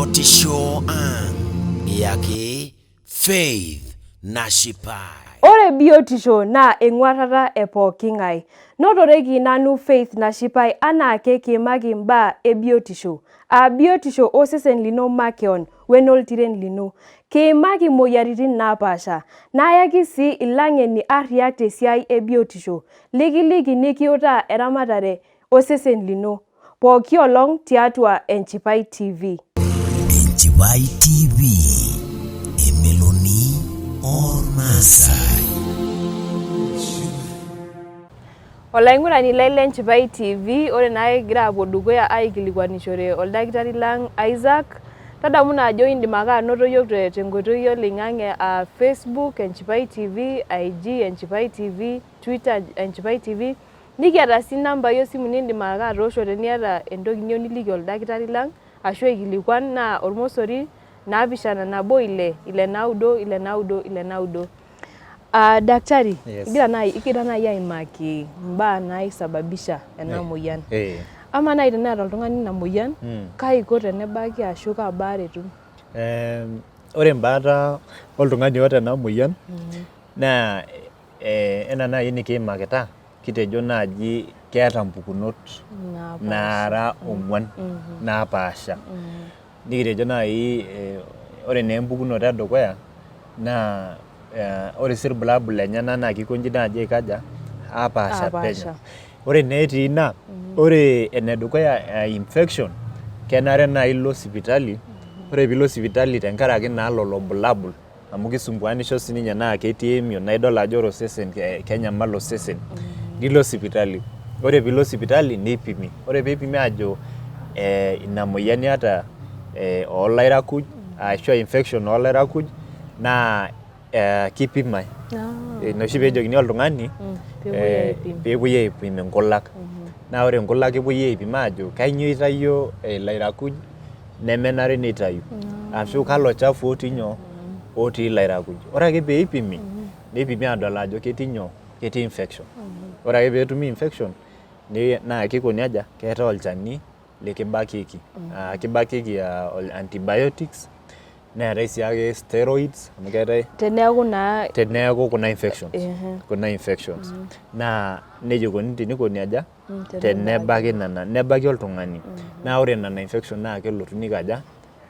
Biotisho ang iyaki Faith Nashipai. Ore biotisho naa eng'uarrata e pooki ng'ae. Notoreki nanu Faith Nashipai anaake kiimaki imbaa e biotisho, aa biotisho osesen lino makeon wenoltiren lino. Kiimaki moyiaritin naapaasha, nayaki sii ilang'eni arriyak te siai e biotisho likiliki nikiutaa eramatare osesen lino pooki olong tiatua Enchipai TV. Enchipai TV, emeloni oormaasai. Olaing'urani lai le Nchipai TV, ore naa kigira aapuo dukuya aikilikuanishore oldakitari lang Isaac. Tadamu naa ajo indim ake anoto iyiook tenkoitoi oloing'ang'e aa Facebook Enchipai TV, IG Enchipai TV, Twitter Enchipai TV. Nikiata sii nambai esimu nindim ake atoosho teniata entoki niyieu niliki oldakitari lang ashu aikilikuan naa olmosori naapishana nabo ile, ile naudo, ile naudo, ile naudo. Uh, daktari, Yes. igira nai aimaki imbaa naisababisha ena moyian. Eh. Amaa nai teneeta oltung'ani ina moyian, kai iko tenebaki ashu kaa baare etum? Eh, ore embaata oltung'ani oota ena moyian naa eh, enaa naaji nikiimakita kitejo naaji keeta mpukunot Napaasha. naara ong'uan napaasha. Nikitejo naaji eh, ore naa empukunoto edukuya naa eh, ore sii irbulabul lenyenak naa kiko inji naaji aikaja apaasha Apaasha. penyo. Ore naa etii ina, ore enedukuya eh, infection kenare naa ilo sipitali, ore piilo sipitali tenkaraki naa lelo bulabul amu kisumbuanisho sininye naa ketii emion naa idol ajo ore osesen kenyamal osesen nilo sipitali. Ore piilo sipitali neipimi, ore peipimi aajo eh, ina moyian iyata eh, oolairakuj ashu infection oolairakuj naa eh, kipimai. Ina oshi peejokini oltung'ani Peepuoi eh, aipim. peepuoi aipim inkulak. Naa ore inkulak kepuoi aipim aajo kainyoo itayio ilairakuj nemenare neitayu ashu kalo chafu otii nyoo otii ilairakuj. Ore ake pee eipimi neipimi aadol ajo ketii nyoo ketii infection. Ore ake peetumi infection naa kikoni aja keetae olchani likibakieki. Kibakieki antibiotics neetae sii ake steroids amu keetae Teneeku naa teneeku kuna infections Ehe. kuna infections naa nejia ikoni tenikoni aja Tenebaki. Tenebaki nena nebaki oltung'ani naa ore nena infection naa kelotu nikaja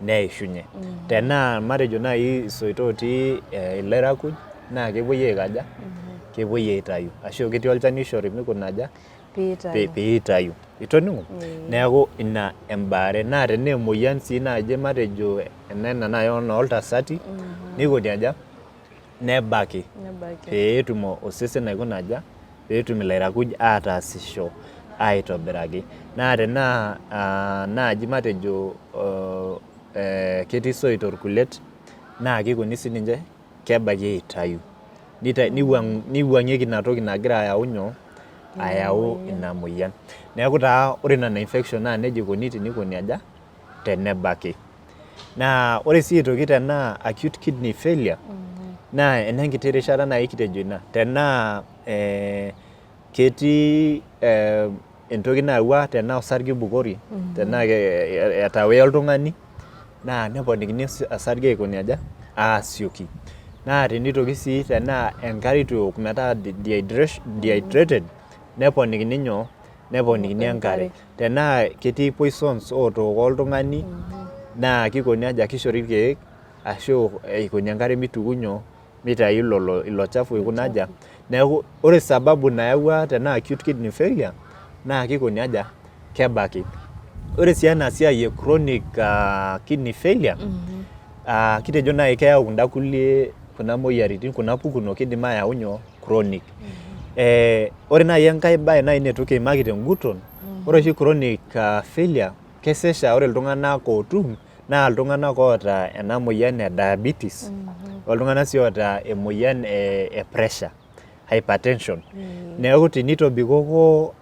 neishunye tenaa matejo naaji isoito otii eh, ilairakuj naa kepuoi aikaja kepuoi aitayu ashu ketii olchani oishori mikuna aja Piitayu. Piitayu itoning'o neeku ina embaare naa tenaa emoyian sii naaji matejo ena ena naaji enooltasati nikoni aja nebaki Nebaki. pee etum osesen aikuna aja pee etum ilairakuj ataasisho aitobiraki naa tenaa aa, naaji matejo eh, ketii isoito irkulet naa kikoni sininche kebaki aitayu niwuang'ieki ina toki nagira ayau nyoo ayau ina moyian. Neeku taa ore nena infection naa nejia ikoni tenikoni aja tenebaki. Naa ore sii aitoki tenaa acute kidney failure naa enenkiti rishata naaji kitejo ina tenaa eh, ketii eh, entoki nayawua tenaa osarge oibukori tenaa etawee oltung'ani naa neponikini osarge aikoni aja aasioki. Naa tenitoki sii tenaa enkare eitu eok metaa dehydrated neponikini nyoo neponikini enkare. Tenaa ketii poisons otooko oltung'ani naa kikoni aja kishori irkeek ashu ikoni enkare mituku nyoo mitayu lolo ilo chafu aikuna aja. Neeku ore sababu nayawua tenaa acute kidney failure naa kikoni aja kebaki. Ore sii ena siai e chronic kidney failure kitejo naaji keyau kunda kulie kuna moyiaritin kuna pukunot kidim ayau nyoo chronic. Eh, ore naaji enkae bae naaji neitu kiimaki tenguton ore oshi chronic failure kesesh aa ore iltung'anak ootum naa iltung'anak oota ena moyian e diabetes oltung'anak sii oota emoyian e pressure hypertension. Neeku tenitobikoko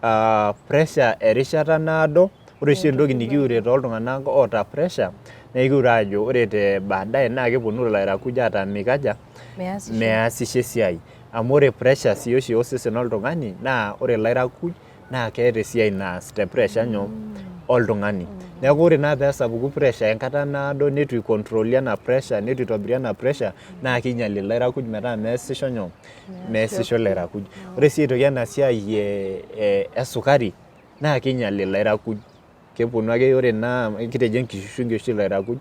pressure erishata naado, ore oshi entoki nikiure tooltung'anak oota pressure naa ekiure aajo ore te baadaye naa keponu ilairakuj ataa mikaja Measisho. Measisho esiai. Amu ore pressure sii oshi osesen loltung'ani naa ore ilairakuj naa keeta esiai naas te pressure nyoo oltung'ani. Neeku ore naa peesapuku pressure enkata naado neitu ikontroli ena pressure neitu itobiri ena pressure naa kiinyial ilairakuj metaa meesisho nyoo, meesisho ilairakuj. Ore sii aitoki ena siai esukari naa kiinyial ilairakuj. Keponu ake ore ena kitejo enkishushungi oshi ilairakuj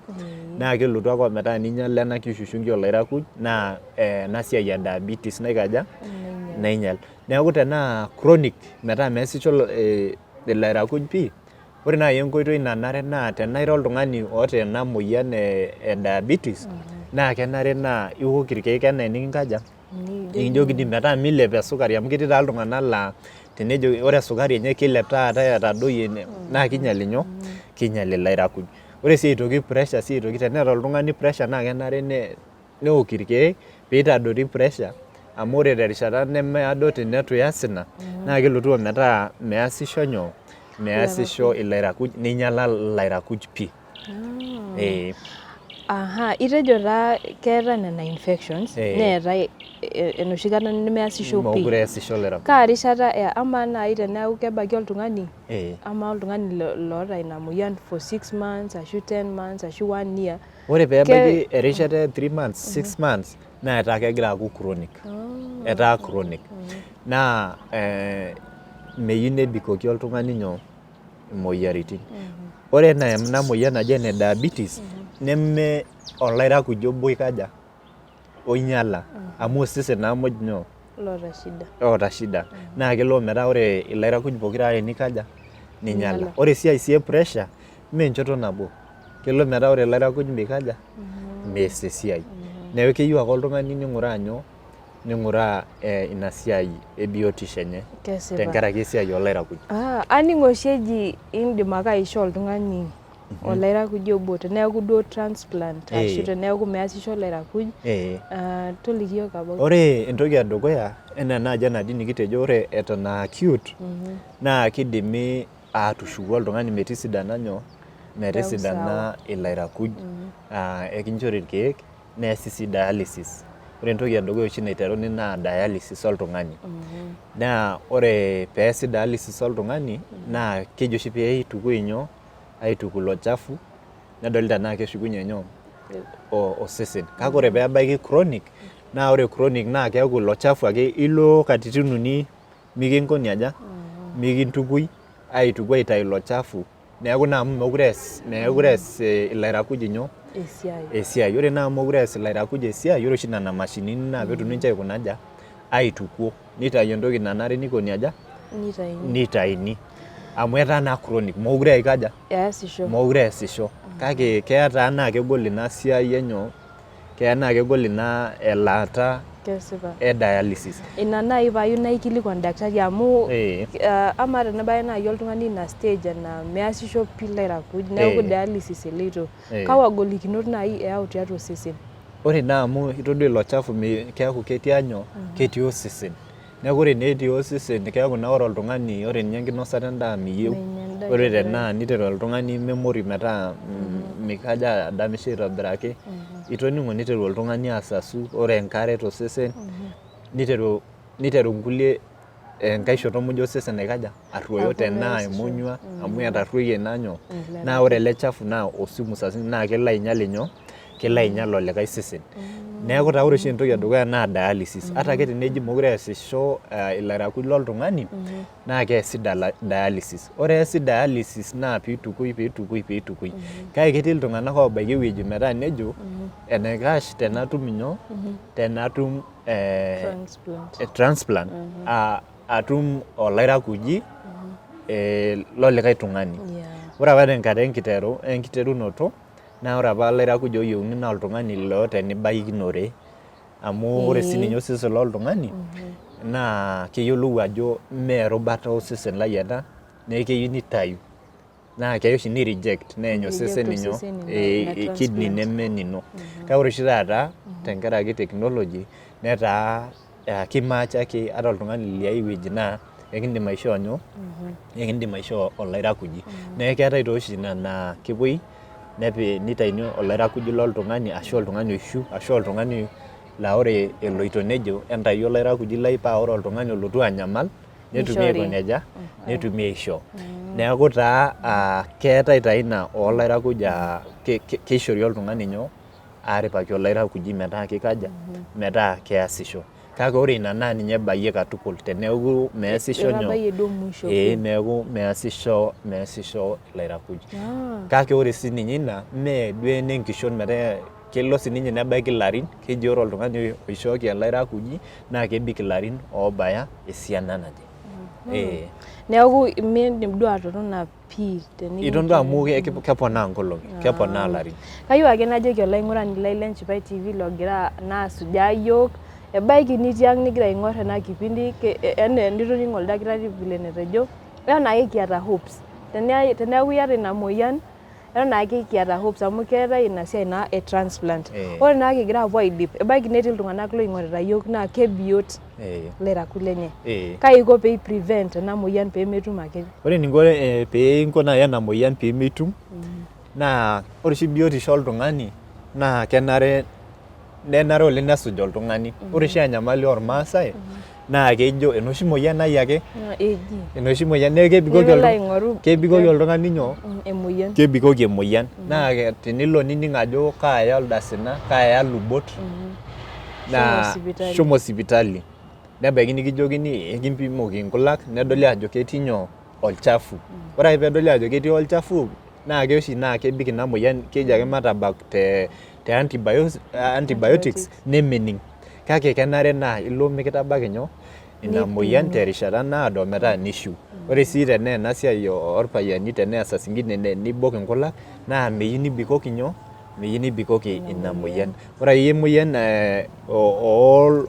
naa kelotu ake ometaa ninyiala ena kishushungi oolairakuj naa ena siai e diabetes naikaja, nainyial. Neeku tenaa chronic metaa meesisho ilairakuj pii, ore naaji enkoitoi nanare naa tenaa ira oltung'ani oota ena moyian e diabetes naa kenare naa iwok irkeek enaa enikinkaja, Nikinjokini metaa milep esukari amu ketii taa iltung'anak laa tenejo ore esukari enye kilep taata etadoyie naa kinyal inyoo, kinyal ilairakuj. Ore sii aitoki pressure sii aitoki teneeta oltung'ani pressure naa kenare neok irkeek pitadori pressure amu ore terishata nemeado teneitu ias ina naa kelotu ometaa measisho nyoo, measisho ilairakuj ninyala ilairakuj pii. Ee. Aha, itejo taa keetae nena infections neetae enoshi kata nemeasisho pii. Mekure easisho ilairakuj. Kaa rishata amaa naaji teneeku kebaiki oltung'ani, amaa oltung'ani loota ina moyian for 6 months ashu 10 months ashu one year. Ore pee ebaiki erishata e 3 months, 6 months naa etaa kegira aaku chronic. Etaa chronic. Naa meyieu nebikoki oltung'ani nyoo, imoyiaritin. Ore enaa ena moyian naji ene diabetes neme olairakuj obo oikaja, oinyiala amu osesen naa muj nyoo, loota shida, oota shida. Naa kelo ometaa ore ilairakuj pokira aare nikaja, ninyiala. Ore esiai sii e pressure mee enchoto nabo, kelo metaa ore ilairakuj mikaja, mees esiai. Neeku keyieu ake oltung'ani ning'uraa nyoo, ning'uraa ina siai e biotisho enye tenkaraki esiai oolairakuj. Aning oshi eji indim ake aishoo oltung'ani olairakuj obo teneeku duo transplant ashu teneeku measisho ilairakuj, toliki iyiok about. Ore entoki edukuya enaa naaji ena nikitejo ore eton aa acute naa kidimi atushuku oltung'ani metisidana nyoo, metisidana ilairakuj, ekinchori irkeek neesi sii dialysis. Ore entoki edukuya oshi naiteruni naa dialysis oltung'ani. Naa ore peesi dialysis oltung'ani naa keji oshi pee eitukui nyoo, aituku ilo chafu nedoli tenaa keshukunye nyoo, osesen. Kake ore peebaiki chronic naa ore chronic naa keeku ilo chafu ake ilo katitin uni mikinkoni aja, mikintukui aituku aitayu ilo chafu neeku naa amu mekure ees mekure ees ilairakuj inyoo Esiai. Esiai. Ore naa amu mekure ees ilairakuj esiai ore oshi nena mashinini naa peetum ninche aikuna aja, aitukuo nitayu entoki nanare nikoni aja, Nitayuni. Nitayuni amu etaa naa chronic mekure eikaja, Easisho. Mekure easisho kake keya taa naa kegol ina siai enyoo, keya naa kegol ina elaata Kesipa. E dialysis. Ina naaji paayieu naikilikuan daktari amu amaa tenebaya naaji oltung'ani ina stage naa measisho pii ilairakuj neeku dialysis eloito, kakwa golikinot naaji eyau tiatua osesen? Ore naa amu itodua ilo chafu keeku ketii anyoo, ketii osesen. Neeku ore naa etii osesen keeku naa ore oltung'ani ore ninye enkinosata endaa miyieu, ore tenaa niteru oltung'ani memory metaa mikaja adamisho aitobiraki, itoning'o niteru oltung'ani asasu, ore enkare tosesen niteru niteru nkulie enkae shoto muj osesen aikaja arruoyo tenaa emonyua amu etarruoyie naa nyoo, naa ore ele chafu naa osumu naa kelo ainyial inyoo, kelo ainyial olikae sesen. Neeku taa ore oshi entoki edukuya naa dialysis. Ata ake teneji mekure easisho ilairakuj loltung'ani naa keesi dialysis. Ore eesi dialysis naa piitukui piitukui piitukui. Kake ketii iltung'anak oobaiki ewueji metaa nejo enaikash tenatum inyoo, tenatum transplant atum olairakuji lolikae tung'ani. Ore apa tenkata enkiterunoto naa ore apa olairakuj oyieuni naa oltung'ani loota enibaikinore amu ore sininye osesen loltung'ani naa keyiolou ajo mee erubata osesen lai ena neeku keyieu nitayu naa keya oshi ni reject neeny osesen inyoo, kidney neme enino. Kake ore oshi taata tenkaraki technology netaa kimatch ake ata oltung'ani liai wueji naa ekindim aishoo nyoo, ekindim aishoo olairakuji. Neeku keetae taa oshi ina naa kepuoi nitayuni olairakuji loltung'ani ashu oltung'ani oishiu ashu oltung'ani laa ore eloito nejo entayu olairakuji lai paa ore oltung'ani olotu anyamal. Netumi Nishori. aiko neja, netumi aishoo. Neeku taa keetae taa ina oolairakuj aa keishori oltung'ani nyoo, aaripaki olairakuji metaa kikaja, metaa keasisho. Kake ore ina naa ninye ebayie katukul teneeku meesisho nyoo, Etabayie duo musho. Ee neeku meesisho meesisho ilairakuj. Kake ore sininye ina mee duo enenkishon metaa kelo sininye nebaiki ilarin, keji ore oltung'ani oishooki olairakuji naa kebik ilarin oobaya esiana naje. Ee. Neeku miindim duo atotona pii Iton duo amu keponaa nkolong'i, keponaa ilarin. Kayieu ake najoki olaing'urani lai le Enchipai TV logira naa asujaa iyiook, ebaiki nitii ang' nigira aing'or ena kipindi enaa enitoning'o oldakitari vile enetejo, eton ake kiata hopes. Teneeku iyata ina moyian, eton ake kiata hopes amu keetae ina siai naa e transplant. Ore naa kigira aapuo aidip, ebaiki netii iltung'anak loing'orita iyiook naa kebiot ilairakuj lenye. Kai iko pee i prevent ena moyian pee metum ake? Ore eninko pee inko naaji ena moyian pee mitum naa ore oshi biotisho oltung'ani naa kenare nenare oleng nesuj oltung'ani. Ore oshi enyamali oormaasai naa kejo enoshi moyian ai ake, enoshi moyian neeku kebikoki Nemelo aing'oru kebikoki oltung'ani nyoo? Emoyian. Kebikoki emoyian. Naa tenelo nining ajo kaaya oldasina, kaaya lubot naa shomo sipitali. Nebaiki nikijokini ekimpimoki nkulak nedoli ajo ketii nyoo? Olchafu. Ore ake peedoli ajo ketii olchafu naa keya oshi naa kebik ina moyian keji ake matabak te antibiotics nemening. Kake kenare naa ilo mikitabaki nyoo? Ina moyian terishata naado metaa nishiu. Ore sii tenaa ena siai oorpayiani tenaa saa zingine nibok inkulak naa meyieu nibikoki nyoo? Meyieu nibikoki ina moyian. Ore akeyie emoyian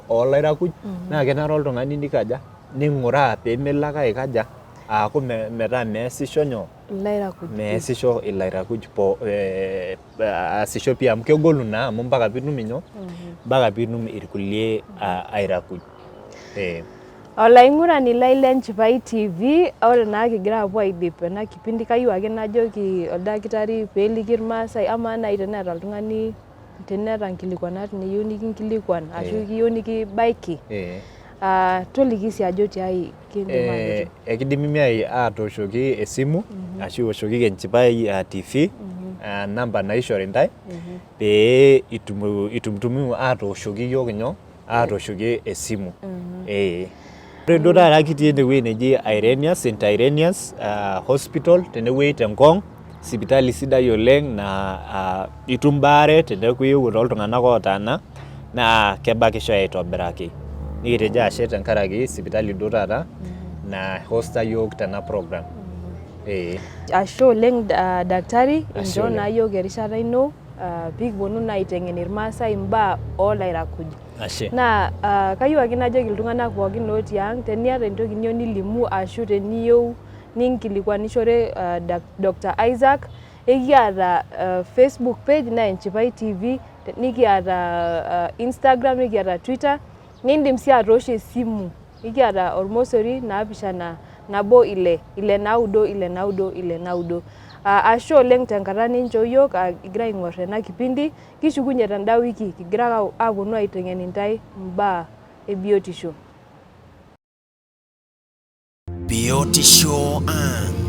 oolairakuj naa kenare oltung'ani nikaja? Ning'uraa pee melo ake aikaja? Aaku metaa meesisho nyoo? Ilairakuj. Meesisho ilairakuj aasisho pii amu kegolu naa amu mpaka piitum inyoo? Mpaka piitum irkulie airakuj. Olaing'urani lai le Enchipai TV, ore naa kigira aapuo aidip ena kipindi kayieu ake najoki oldakitari peeliki irmaasai amaa naaji teneeta oltung'ani teneeta nkilikuanat niyieu nikinkilikuan ashu kiyieu nikibaiki toliki sii ajo tiai kindim aanoto. Ekidimimi aatooshoki esimu ashu iwoshokiki Enchipai TV namba naishori intae pee itumtumu aatooshoki iyiook inyoo aatooshoki esimu. Ore duo taata kitii enewueji neji Irenius, St Irenius Hospital tenewueji te Ngong, sipitali sidai oleng naa itum baare teneeku iewuo tooltung'anak ootaana naa kebakisho aitobiraki. Nikitejo ashe tenkaraki sipitali duo taata naihosta iyiook tena program. Ashe oleng daktari, inchoo naa iyiook erishata ino pee kiponu naa aiteng'en irmaasai imbaa oolairakuj. Ashe. Naa kayieu ake najoki iltung'anak pookin otii ang teniata entoki niyieu nilimu ashu teniyieu ninkilikuanishore Dr. Isaac, ekiata Facebook page naa Enchipai TV, nikiata Instagram, nikiata Twitter, nindim sii atoosho esimu Nikiata olmosori naapishana nabo ile, ile naudo, ile naudo, ile naudo. Ashe oleng tenkata ninchoo iyiook igira aing'or ena kipindi. Kishukunye tenda wiki kigira apuonu aiteng'en intae imbaa e biotisho. Biotisho ang.